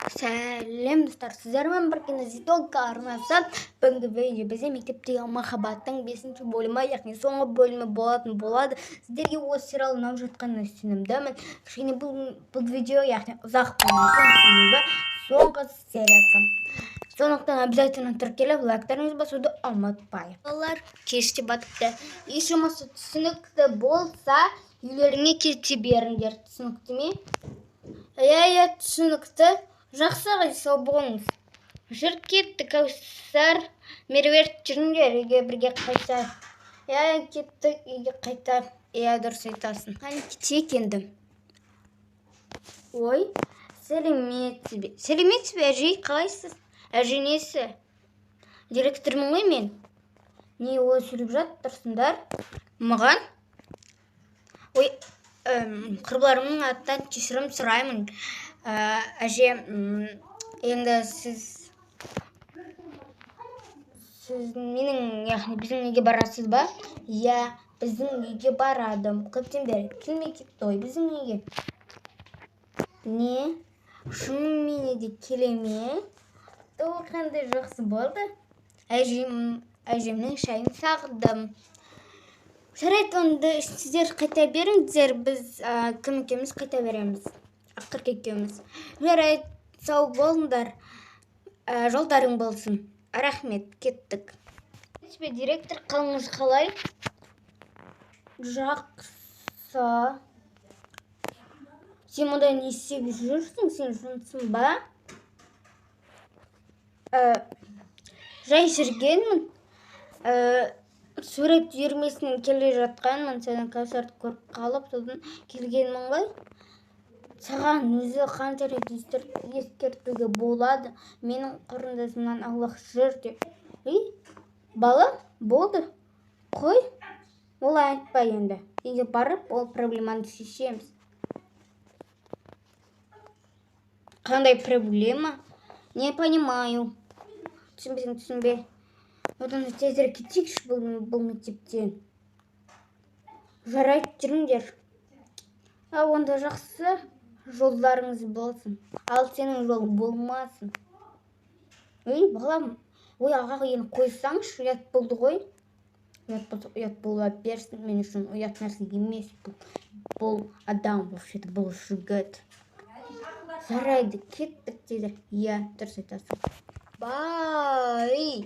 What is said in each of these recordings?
Сәлем, достар! Сіздермен бірге Зитолка арнасы. Бүгінгі видео бізде мектептегі махаббаттың бесінші бөлімі, яғни соңғы бөлімі болатын болады. Сіздерге осы сериал ұнап жатқанына сенімдімін. Кішкене бұл видео, яғни, ұзақ болуы мүмкін, себебі соңғы сериясы. Сондықтан обязательно тіркеліп, лайктарыңызды басуды ұмытпайық. Балалар, кеш те батыпты. Үй жұмысы түсінікті болса, үйлеріңе кете беріңдер. Түсінікті ме? Иә, түсінікті. Жақсы, ағай, сау болыңыз. Жүр, кеттік, Кәусар, Меруерт, жүріңдер, үйге бірге қайтайық. Иә, кеттік, үйге қайтайық. Иә, дұрыс айтасың. Қане, кетейік енді. Ой, сәлеметсіз бе? Сәлеметсіз бе, әжей, қалайсыз? Әже несі? Директормын ғой мен. Не олай сөйлеп жатырсыңдар? Маған? Ой, құрбыларымның атынан кешірім сұраймын. Әже, енді сіз менің, яғни біздің үйге барасыз ба? Иә, біздің үйге барады. Көптен бері келмей кетті ғой біздің үйге. Не? Шынымен де келе ме? Ол қандай жақсы болды. Әжемнің шайын сағындым. Жарайды, онда сіздер қайта беріңіздер, біз кім екеуміз қайта береміз. Аққырық екеуміз. Жарайды, сау болыңдар. Жолдарың болсын. Рахмет, кеттік. Тебе, директор, қалыңыз қалай? Жақсы. Сен мұнда не істеп жүрсің? Сен жынсың ба? Жай жүргенмін. Сурет үйірмесінен келе жатқанмын. Сенің Кәусарды көріп қалып, содан келгенмін ғой. Саған өзі қанша рет ескертуге болады, менің қарындасымнан аулақ жүр деп. Ей, бала, болды, қой, олай айтпа енді. Үйге барып, ол проблеманы шешеміз. Қандай проблема? Не понимаю. Түсінбесең, түсінбе. Одан да тезірек кетейікші бұл мектептен. Жарайды, жүріңдер. А, онда жақсы, жолдарыңыз болсын. Ал сенің жолың болмасын. Ей, балам, ой, аға, енді қойсаңшы, ұят болды ғой. Ұят болса, ұят бола берсін, мен үшін ұят нәрсе емес бұл. Бұл адам, вообще-то, бұл жігіт. Жарайды, кеттік тезірек. Иә, дұрыс айтасың. Бай.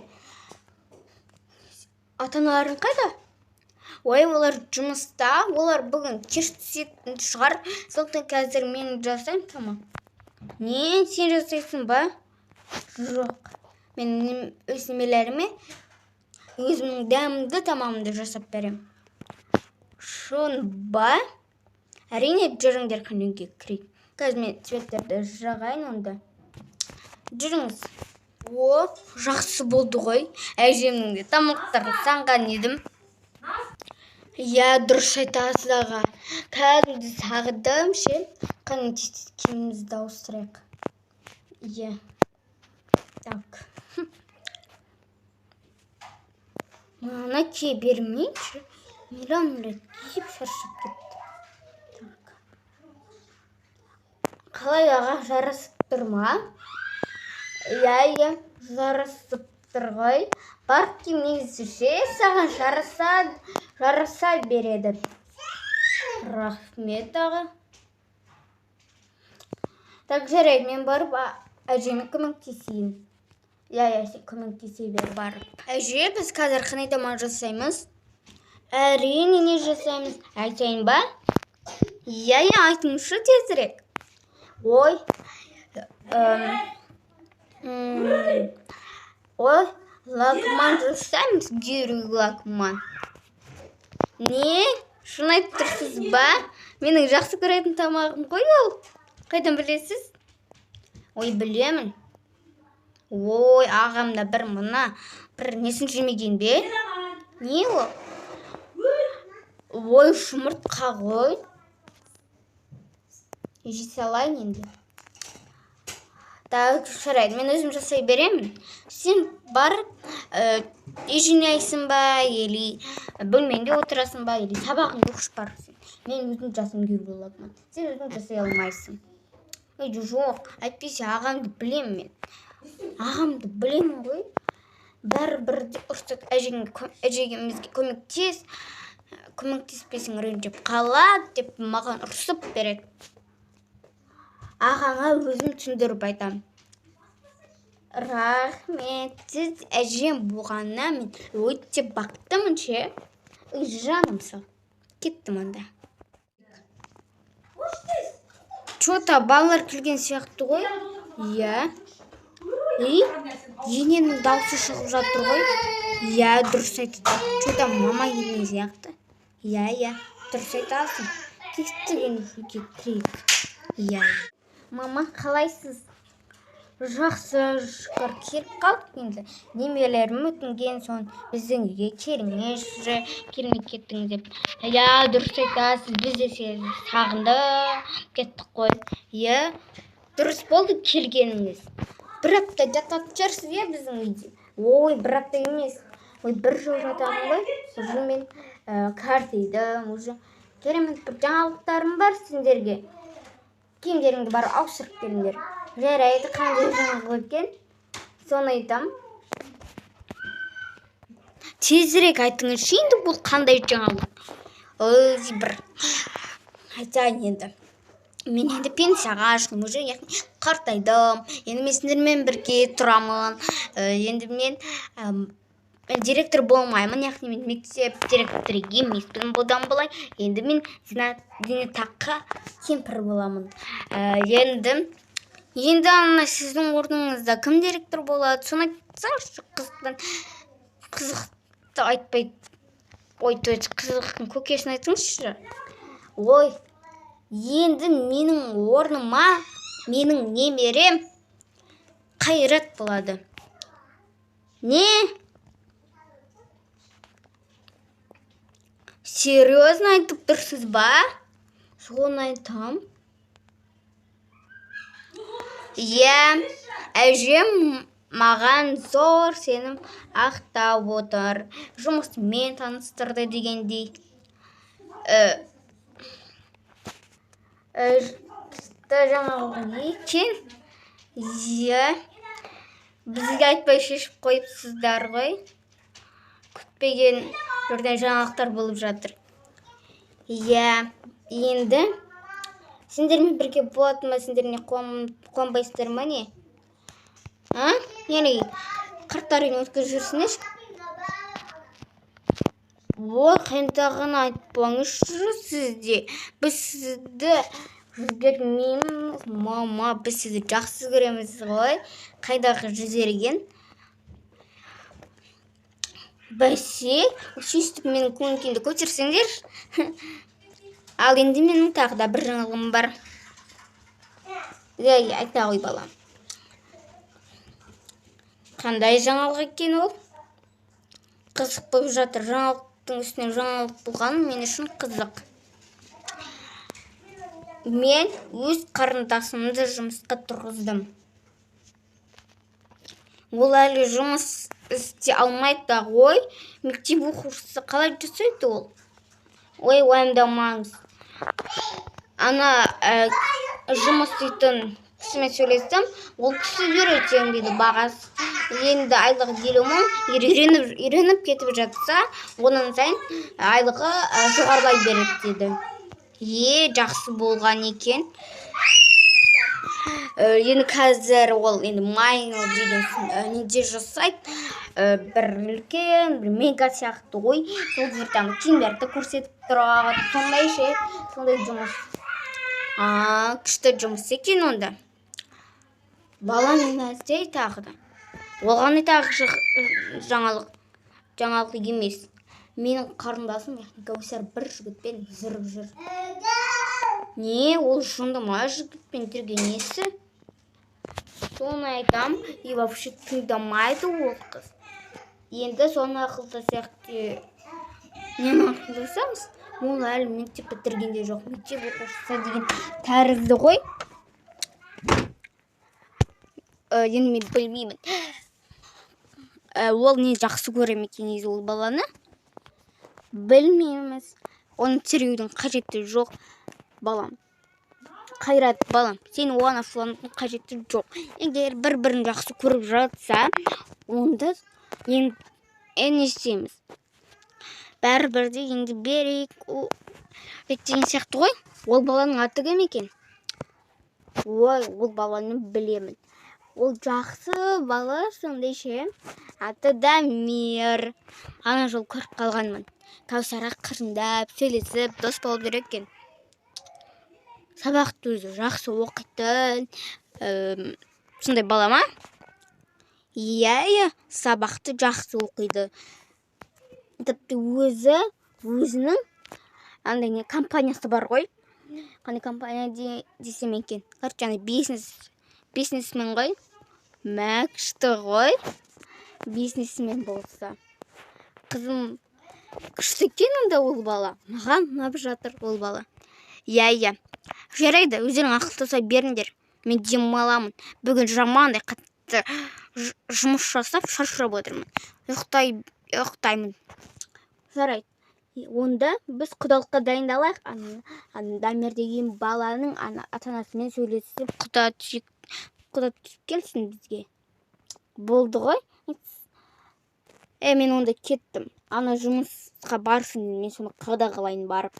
Ата-аналарың қайда? Ой, олар жұмыста, олар бүгін кеш түсетін шығар. Сондықтан қазір мен жасаймын тамақ. Не, сен жасайсың ба? Жоқ. Мен өз немелеріме өзімнің дәмді тамағымды жасап беремін. Шын ба? Әрине, жүріңдер, қане, үйге кірейік. Қазір мен цветтерді жағайын онда. Жүріңіз. О, жақсы болды ғой. Әжемнің де тамақтарын сағынған едім. Иә, дұрыс айтасыз, аға. Кәдімгідей сағындым ше. Қане, тез тез киімімізді ауыстырайық. Иә. Так. Мынаны кие бермейінші. Миллион рет киіп шаршап кеттім. Так. Қалай, аға, жарасып тұр ма? Иә, жарасып тұр ғой. Бар киім негізі ше, саған жараса береді. Рахмет, аға. Так, жарайды, мен барып әжеме көмектесейін. Иә, сен көмектесе бер барып. Әже, біз қазір қандай тамақ жасаймыз? Әрине, не жасаймыз? Айтайын ба? Иә, айтыңызшы тезірек. Ой, ой, лагман жасаймыз, гүрі лагман. Не? Шын айтып тұрсыз ба? Менің жақсы көретін тамағым ғой ол. Қайдан білесіз? Ой, білемін. Ой, ағам да бір мына бір несін жемеген бе? Не ол? Ой, жұмыртқа ғой. Жей салайын енді. Так, жарайды, мен өзім жасай беремін. Сен барып, үй жинайсың ба, или бөлмеңде отырасың ба, или сабағыңды оқып барсың. Мен өзім жасағым келіп болады. Сен өзің жасай алмайсың. Ой, жоқ, әйтпесе ағамды білемін мен. Ағамды білемін ғой. Бәрібір де ұрсады, әжеңізге көмектес, көмектеспесең ренжіп қалады деп маған ұрсып береді. Ағаңа өзім түсіндіріп айтамын. Рахмет, сіз әжем болғанына мен өте бақыттымын ше. Ой, жаным сол. Кеттім онда. Чё-то балалар келген сияқты ғой. Иә. Ей, ененің дауысы шығып жатыр ғой. Иә, дұрыс айтады. Чё-то мама келген сияқты. Иә, иә, дұрыс айтасың. Кеттік енді үйге кірейік. Иә. Мама, қалайсыз? Жақсы, шүкір, келіп қалдық енді. Немерелерім өтінген соң біздің үйге келіңізші, келмей кеттіңіз деп. Иә, дұрыс айтасыз, біз де сені сағындық кеттік қой. Иә, дұрыс болды келгеніңіз. Бір апта жататын шығарсыз, иә, біздің үйде? Ой, бір апта емес. Ой, бір жыл жатамын ғой. Уже мен картайдым, уже керемет бір жаңалықтарым бар сендерге. Киімдеріңді барып ауыстырып келіңдер. Жарайды, қандай жаңалық екен? Соны айтам. Тезірек айтыңызшы енді, бұл қандай жаңалық? Ой, бір айтайын енді. Мен енді пенсияға шықтым, уже яғни қартайдым. Енді мен сендермен бірге тұрамын. Енді мен директор болмаймын, яғни мен мектеп директоры емеспін бұдан былай. Енді мен зейнетақы кемпір боламын. Енді ана сіздің орныңызда кім директор болады? Соны айтсаңызшы, қызықтан қызықты айтпай. Ой, то есть қызықтың көкесін айтыңызшы. Ой, енді менің орныма менің немерем Қайрат болады. Не? Серьезно айтып тұрсыз ба? Соны айтам. Иә, әжем маған зор сенім ақтап отыр. Жұмысымен таныстырды дегендей. Жаңалық екен. Иә, бізге айтпай шешіп қойыпсыздар ғой. Күтпеген жерден жаңалықтар болып жатыр. Иә, енді сендермен бірге болады ма, сендер не қуанбайсыздар ма не? А? Яғни қарттар үйін өткізіп жүрсіңдерші. Ой, қайындағыны айтпаңызшы сізде. Біз сізді жібермейміз, мама, біз сізді жақсы көреміз ғой. Қайдағы жіберген? Бәсе, сөйтіп менің көңіл күйімді көтерсеңдер. Ал енді менің тағы да бір жаңалығым бар. Иә, иә, айта ғой балам. Қандай жаңалық екен ол? Қызық болып жатыр. Жаңалықтың үстіне жаңалық болғаны мен үшін қызық. Мен өз қарындасымды жұмысқа тұрғыздым. Ол әлі жұмыс істей алмайды да ғой. Мектеп оқушысы қалай жасайды ол? Ой, уайымдамаңыз. Ана жұмыс істейтін кісімен сөйлестім. Ол кісі үйретемін дейді бағасы. Енді айлығы 50 мың, егер үйреніп кетіп жатса, онан сайын айлығы жоғарылай береді деді. Е, жақсы болған екен. Енді қазір ол енді майл деген неде жасайды. Бір үлкен, бір мега сияқты ғой. Сол жерде там киімдерді көрсетіп тұрады. Сондай ше, сондай жұмыс. А, күшті жұмыс екен онда. Балам нәрсе тағы да. Ол қандай тағы жаңалық емес. Менің қарындасым, яғни Кәусар бір жігітпен жүріп жүр. Не, ол жынды ма жігітпен жүрген несі? Соны айтам, и вообще тыңдамайды ол қыз. Енді соны ақылдасақ те, нені ақылдасамыз? Ол әлі мектеп бітірген де жоқ, мектеп оқушысы деген тәрізді ғой. Енді мен білмеймін. Ол не жақсы көре ме екен негізі ол баланы? Білмейміз. Оны тергеудің қажеті жоқ, балам. Қайрат, балам, сен оған ашуланудың қажеті жоқ. Егер бір-бірін жақсы көріп жатса, онда енді не істейміз? Бәрібір де енді берейік деген сияқты ғой. Ол баланың аты кім екен? Ой, ол баланы білемін. Ол жақсы бала, сондай ше. Аты Дамир. Ана жолы көріп қалғанмын. Кәусарға қырындап, сөйлесіп, дос болып жүр екен. Сабақты өзі жақсы оқитын, сондай бала ма? Иә, иә, сабақты жақсы оқиды. Тіпті өзінің андай не компаниясы бар ғой. Қандай компания десем екен? Короче, андай бизнесмен ғой. Мә, күшті ғой. Бизнесмен болса. Қызым күшті екен онда ол бала. Маған ұнап жатыр ол бала. Иә, иә. Жарайды, өздерің ақылдаса беріңдер. Мен демаламын. Бүгін жамандай қатты жұмыс жасап шаршап отырмын. Ұйықтаймын. Жарайды. Онда біз құдалыққа дайындалайық. Ана Дамир деген баланың ата-анасымен сөйлесіп, құда түсіп келсін бізге. Болды ғой. Мен онда кеттім. Ана жұмысқа барсын, мен соны қадағалайын барып.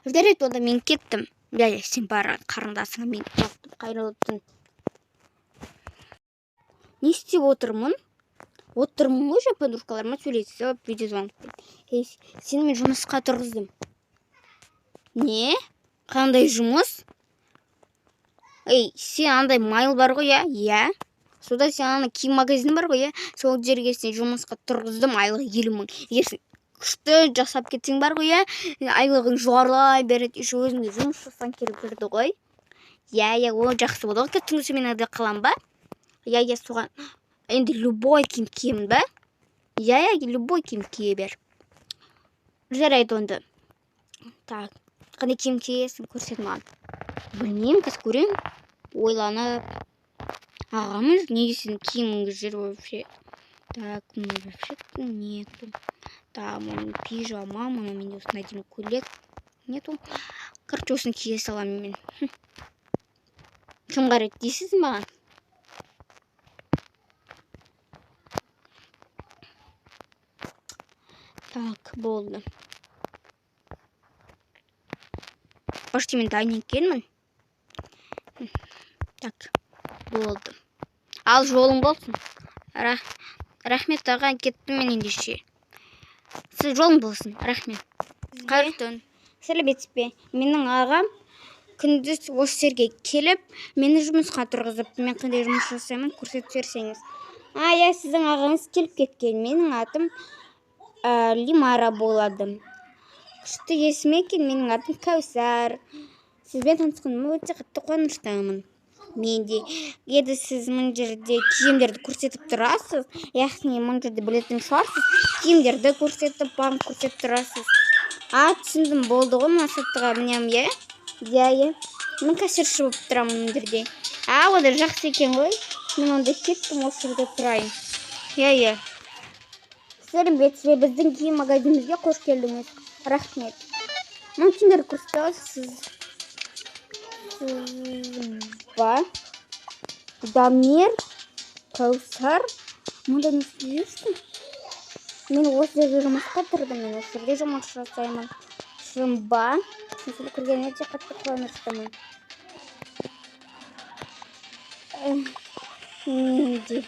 Жарайды, онда мен кеттім. Иә, иә, сен бар, қарындасыңа мен кеттім. Қайырлы түн. Не істеп отырмын? Отырмын ғой, жаңа подружкаларыма сөйлесіп, видеозвонокпен. Ей, сені мен жұмысқа тұрғыздым. Не? Қандай жұмыс? Ей, сен андай майл бар ғой, иә? Иә. Сонда сен ана киім магазині бар ғой, иә? Сол жерге сен жұмысқа тұрғыздым, айлығы 50 мың. Егер сен күшті жасап кетсең бар ғой, иә? Айлығың жоғарылай береді, еще өзіңде жұмыс жасаған келіп жүрді ғой. Иә, иә, ол жақсы болды ғой. Түнгі сменада қалам ба? Иә, иә, соған. Енді любой киім киемін ба? Иә, иә, любой киім кие бер. Жарайды онда. Так, қандай киім киесің, көрсет маған. Білмеймін, қазір көремін. Ойланып. Ағамыз, неге сенің киімің жүр вообще? Так, мына вообще нету. Так, мына пижама, мына менде осындай әдемі көйлек нету. Короче, осыны кие саламын мен. Кім қарайды дейсіз маған? Так, болды. Почти мен дайын екенмін. Так, болды. Ал жолың болсын. Рахмет аға, кеттім мен ендеше. Сіз жолың болсын, рахмет. Қайырлы түн. Сәлеметсіз бе? Менің ағам күндіз осы жерге келіп, мені жұмысқа тұрғызып, мен қандай жұмыс жасаймын көрсетіп жіберсеңіз. А, иә, сіздің ағаңыз келіп кеткен. Менің атым Лимара болады. Күшті есім екен, менің атым Кәусар. Сізбен танысқаныма өте қатты қуаныштымын. Мен де. Енді сіз мына жерде киімдерді көрсетіп тұрасыз, яғни мына жерде білетін шығарсыз, киімдерді көрсетіп, барын көрсетіп тұрасыз. А, түсіндім, болды ғой, мына саттыға мінемін, иә? Иә, иә. Мен кассирші болып тұрамын мына жерде. А, онда жақсы екен ғой. Мен онда кеттім, осы жерде тұрайын. Иә, иә. Сәлеметсіз бе, біздің киім магазинімізге қош келдіңіз. Рахмет. Мына киімдерді көрсете аласыз? Ба? Дамир, Кәусар, мұнда не істейсің? Мен осы жерде жұмысқа тұрдым, мен осы жерде жұмыс жасаймын. Шын ба? Мен сені көргеніме өте қатты қуаныштымын. Мен де.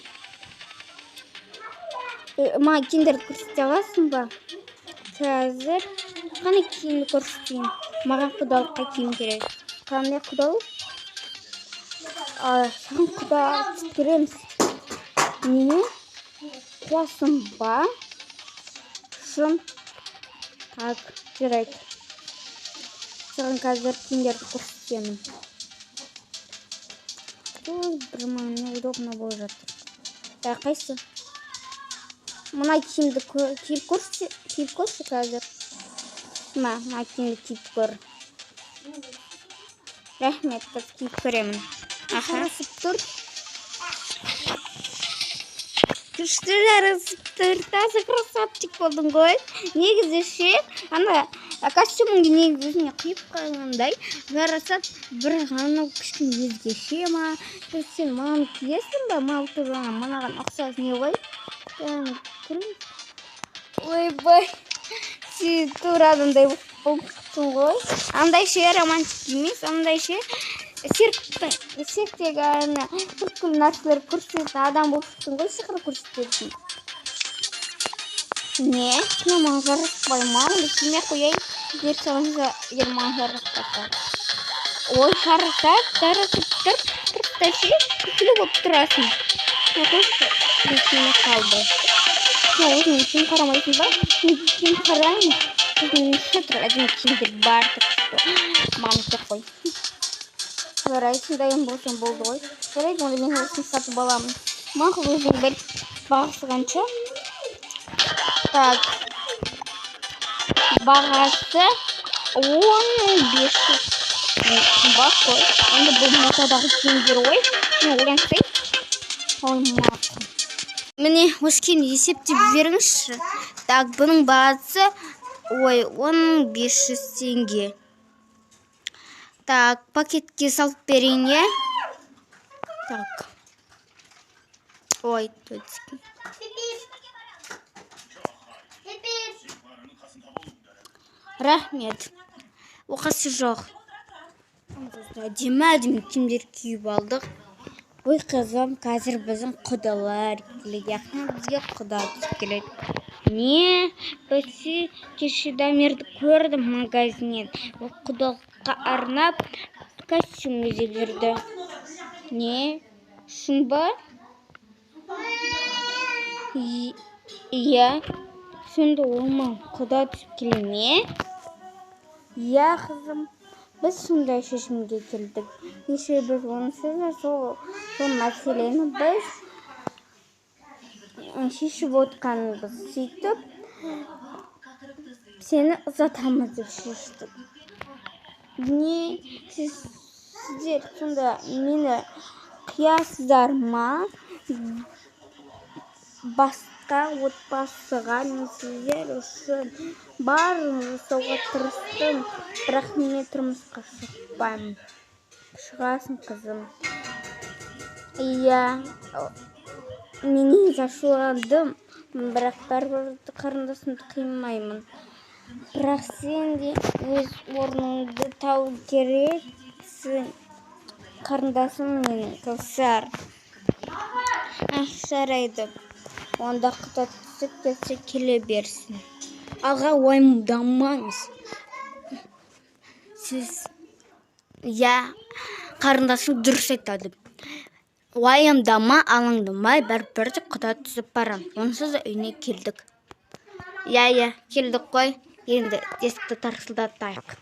Маған киімдерді көрсете аласың ба? Қазір қандай киімді көрсетейін? Маған құдалыққа киім керек. Қандай құдалық? Саған құда түсіп береміз. Не? Қуасың ба? Шын. Так, жарайды. Саған қазір киімдерді көрсетемін. Ой, бір маған неудобно болып жатыр. Так, қайсы? Мына киімді киіп көрші, киіп көрші қазір. Мына киімді киіп көр. Рахмет, қазір киіп көремін. Аха. Жарасып тұр. Күшті жарасып тұр. Таза красавчик болдың ғой. Негізі ше, ана А костюміңді неге өзіңе қиып қойғандай жарасады, бірақ анау кішкене өзгеше ма? Сен мынаны киесің ба? Мынау тоже мынаған ұқсас не ғой? Ойбай, сен тура андай болып шықтың ғой. Андай ше романтик емес, андай ше цирктің, цирктегі ана бүткіл нәрселер көрсететін адам болып шықтың ғой, сиқыр көрсететін. Не, мына маған жараспай ма? Онда кимей ақ қояйын, егер саған, егер маған жараспаса. Ой, жарасады, жарасып тұр. Просто ше күлкілі болып тұрасың. Киме қалды. Сен өзіңе киім қарамайсың ба? Мен киім қараймын. Біздің неше түрлі әдемі киімдер бар, так что маған киіп қой. Жарайды, сен дайын болсаң болды ғой. Жарайды, онда мен осыны сатып аламын. Мақұл, өзің біл. Бағасы қанша? Так, бағасы 10 500. Қымбат қой. Енді бұл модадағы киімдер ғой. Мен ойлансай. Ой, мақұл. Міне, осы киімді есептеп беріңізші. Так, бұның бағасы, ой, 10 500 теңге. Так, пакетке салып берейін, иә? Так. Ой, точки. Рахмет. Оқасы жоқ. Әдемі әдемі киімдер киіп алдық. Ой, қызым, қазір біздің құдалар келеді, яғни бізге құда түсіп келеді. Не, бәсе, кеше Дамирді көрдім магазиннен. Ол құдалыққа арнап костюм іздеп жүрді. Не, шын ба? Иә. Сонда ол маған құда түсіп келе ме? Иә, қызым. Біз сондай шешімге келдік. Кеше біз онсыз да сол мәселені біз шешіп отқанбыз. Сөйтіп, сені ұзатамыз деп шештік. Не, сіздер сонда мені қиясыздар ма? Басқа отбасыға? Мен сіздер үшін барлығын жасауға тырыстым, бірақ мен тұрмысқа шықпаймын. Шығасың, қызым. Иә, мен негізі ашуландым, бірақ бәрібір қарындасымды қимаймын. Бірақ сен де өз орныңды табу керексің, қарындасым менің, Кәусар. Ах, жарайды. Онда құда түсіп келсе, келе берсін. Аға, уайымдамаңыз. Сіз, иә, қарындасым дұрыс айтады. Уайымдама, алаңдамай, бәрібір де құда түсіп барам. Онсыз да үйіне келдік. Иә, иә, келдік қой. Енді есікті тарсылдатайық.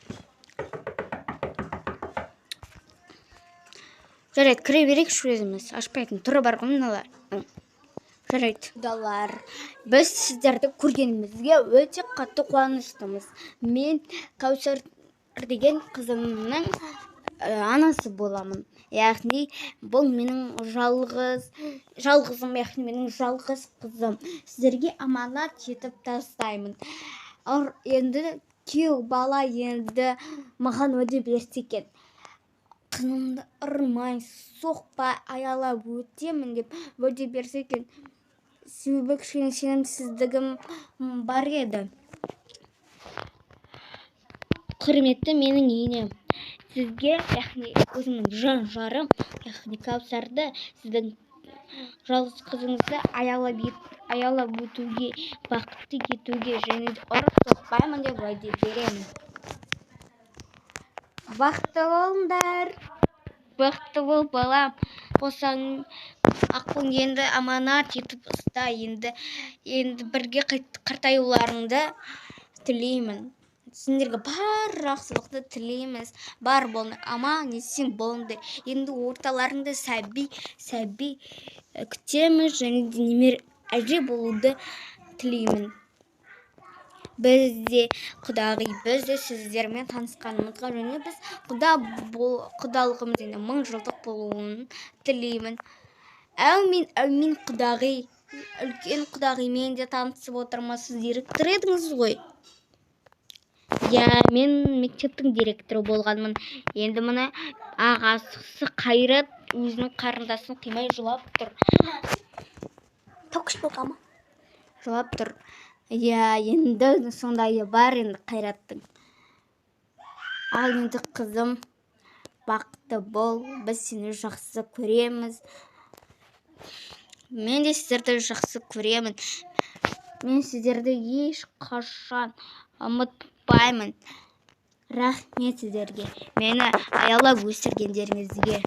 Жарайды, кіре берейікші өзіміз. Ашпайтын түрі бар ғой мыналардың. Жарайды. Құдалар, біз сіздерді көргенімізге өте қатты қуаныштымыз. Мен Кәусар деген қызымның анасы боламын. Яғни бұл менің жалғызым, яғни менің жалғыз қызым. Сіздерге аманат етіп тастаймын. Енді күйеу бала енді маған уәде берсе екен. Қызымды ұрмай, соқпай, аялап өтемін деп уәде берсе екен. Себебі кішкене сенімсіздігім бар еді. Құрметті менің енем, сізге, яғни өзімнің жан жарым, яғни Кәусарды, сіздің жалғыз қызыңызды аялап өтуге, бақытты етуге және де ұрып соқпаймын деп уәде беремін. Бақытты болыңдар. Бақытты бол, балам. Қосаң ақпың енді аманат етіп ұста, енді бірге қартаюларыңды тілеймін. Сендерге бар жақсылықты тілейміз. Бар болыңдар, аман есен болыңдар. Енді орталарыңда сәби күтеміз және де немере әже болуды тілеймін. Біз де құдағи, біз де сіздермен танысқанымызға және біз құдалығымыз енді 1000 жылдық болуын тілеймін. Әумин, әумин, құдағи. Үлкен құдағимен де танысып отырмыз. Сіз директор едіңіз ғой. Иә, мен мектептің директоры болғанмын. Енді мына ағасы Қайрат өзінің қарындасын қимай жылап тұр. Тоқыш болған ма? Жылап тұр. Иә, енді сондайы бар енді Қайраттың. Ал енді, қызым, бақытты бол, біз сені жақсы көреміз. Мен де сіздерді жақсы көремін. Мен сіздерді ешқашан ұмытпаймын. Рахмет сіздерге, мені аялап өсіргендеріңізге.